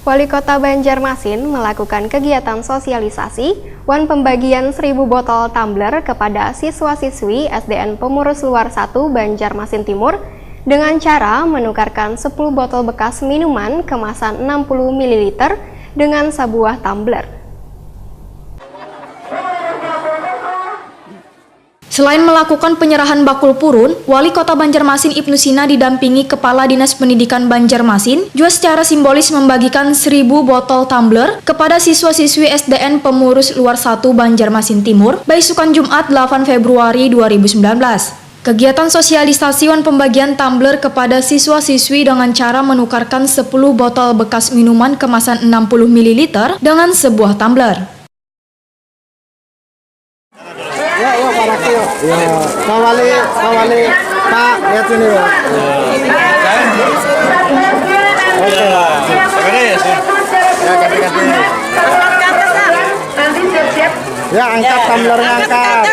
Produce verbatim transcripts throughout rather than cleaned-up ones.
Wali Kota Banjarmasin melakukan kegiatan sosialisasi wan pembagian seribu botol tumbler kepada siswa-siswi S D N Pemurus Luar satu Banjarmasin Timur dengan cara menukarkan sepuluh botol bekas minuman kemasan enam puluh mililiter dengan sebuah tumbler. Selain melakukan penyerahan bakul purun, Wali Kota Banjarmasin Ibnu Sina didampingi Kepala Dinas Pendidikan Banjarmasin jua secara simbolis membagikan seribu botol tumbler kepada siswa-siswi S D N Pemurus Luar satu Banjarmasin Timur, baisukan Jumat delapan Februari dua ribu sembilan belas. Kegiatan sosialisasi wan pembagian tumbler kepada siswa-siswi dengan cara menukarkan sepuluh botol bekas minuman kemasan enam puluh mililiter dengan sebuah tumbler. Ya, ya, Pak Raki, ya. Ya, kawali, kawali, Pak, lihat sini, Pak. Oke, Pak. Ya, ganti-ganti. Ya, angkat tumblernya, angkat.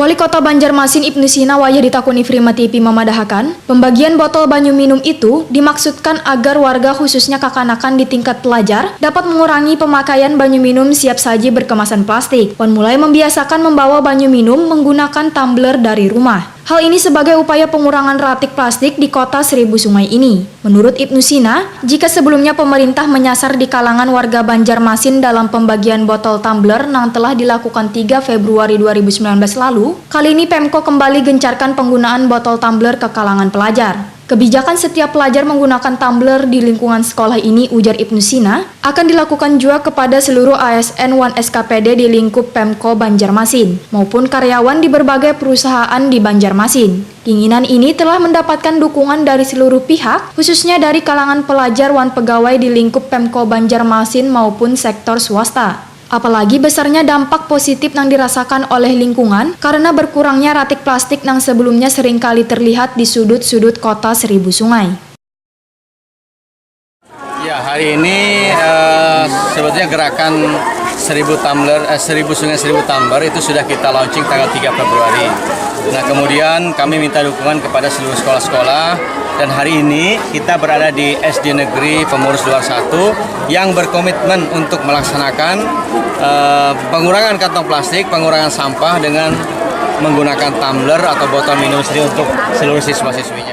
Wali Kota Banjarmasin Ibnu Sina wayah ditakuni Prima T V mamadahakan, pembagian botol banyu minum itu dimaksudkan agar warga khususnya kakanakan di tingkat pelajar dapat mengurangi pemakaian banyu minum siap saji berkemasan plastik, wan mulai membiasakan membawa banyu minum menggunakan tumbler dari rumah. Hal ini sebagai upaya pengurangan ratik plastik di kota seribu sungai ini. Menurut Ibnu Sina, jika sebelumnya pemerintah menyasar di kalangan warga Banjarmasin dalam pembagian botol tumbler nang telah dilakukan tiga Februari dua ribu sembilan belas lalu, kali ini Pemko kembali gencarkan penggunaan botol tumbler ke kalangan pelajar. Kebijakan setiap pelajar menggunakan tumbler di lingkungan sekolah ini, ujar Ibnu Sina, akan dilakukan jua kepada seluruh A S N wan S K P D di lingkup Pemko Banjarmasin maupun karyawan di berbagai perusahaan di Banjarmasin. Keinginan ini telah mendapatkan dukungan dari seluruh pihak, khususnya dari kalangan pelajar wan pegawai di lingkup Pemko Banjarmasin maupun sektor swasta. Apalagi besarnya dampak positif nang dirasakan oleh lingkungan karena berkurangnya ratik plastik nang sebelumnya seringkali terlihat di sudut-sudut kota seribu sungai. Ya, hari ini, eh, sebetulnya gerakan seribu tumbler, eh, seribu sungai seribu tumbler itu sudah kita launching tanggal tiga Februari. Nah, kemudian kami minta dukungan kepada seluruh sekolah-sekolah dan hari ini kita berada di S D Negeri Pemurus Luar satu yang berkomitmen untuk melaksanakan, eh, pengurangan kantong plastik, pengurangan sampah dengan menggunakan tumbler atau botol minum sendiri untuk seluruh siswa-siswinya.